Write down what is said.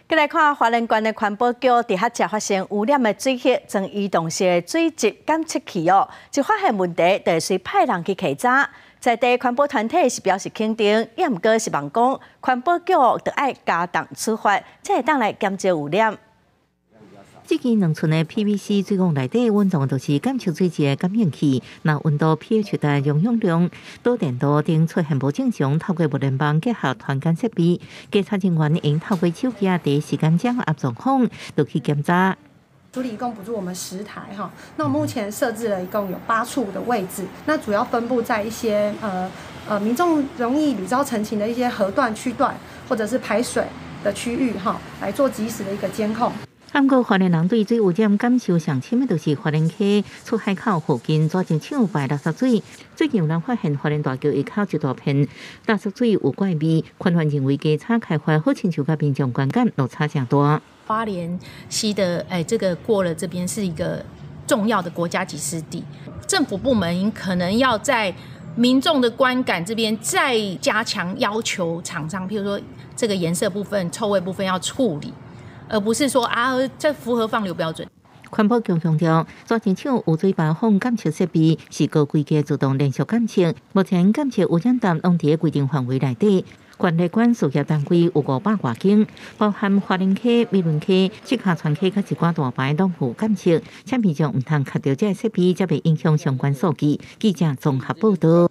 過來看花蓮縣的環保局佇遐才發生污染的水域，裝移動式的水質檢測器哦，一發現問題，就會隨派人去稽查。在地環保團體是表示肯定，也毋過是望講環保局著愛加重處罰，才會當來減少污染。這支2寸的 PVC 水管內底蘊藏就是檢測水質的感應器，若溫度、pH 值、溶氧量、導電度等出現無正常，透過物聯網結合傳感設備，稽查人員會透過手機啊，第一時間掌握狀況，就去檢查。署裡一共補助我們10台哈，那我目前設置了一共有八處的位置，那主要分布在一些民眾容易屢遭陳情的一些河段區段，或者是排水的區域哈，來做即時的一個監控。毋過花蓮人對水污染感受上深的，就是花蓮溪出海口附近紙漿廠排垃圾水。最近有人發現花蓮大橋下口一大片垃圾水有怪味，官員認為稽查開罰好親像佮民眾觀感落差誠大。花蓮溪的這個過了這邊是一個重要的國家級濕地，政府部門可能要在民眾的觀感這邊再加強要求廠商，譬如說這個顏色部分、臭味部分要處理。而不是說啊，這符合放流標準。環保局強調，紙漿廠污水排放監測設備是高規格自動連續監測，目前監測污染值攏佇規定範圍內底。管理館事業單位有500外間，包含花蓮溪、美崙溪、赤坭川溪佮一寡大牌攏有監測，請民眾毋通磕著這个設備，才袂影響相關數據。記者綜合報道。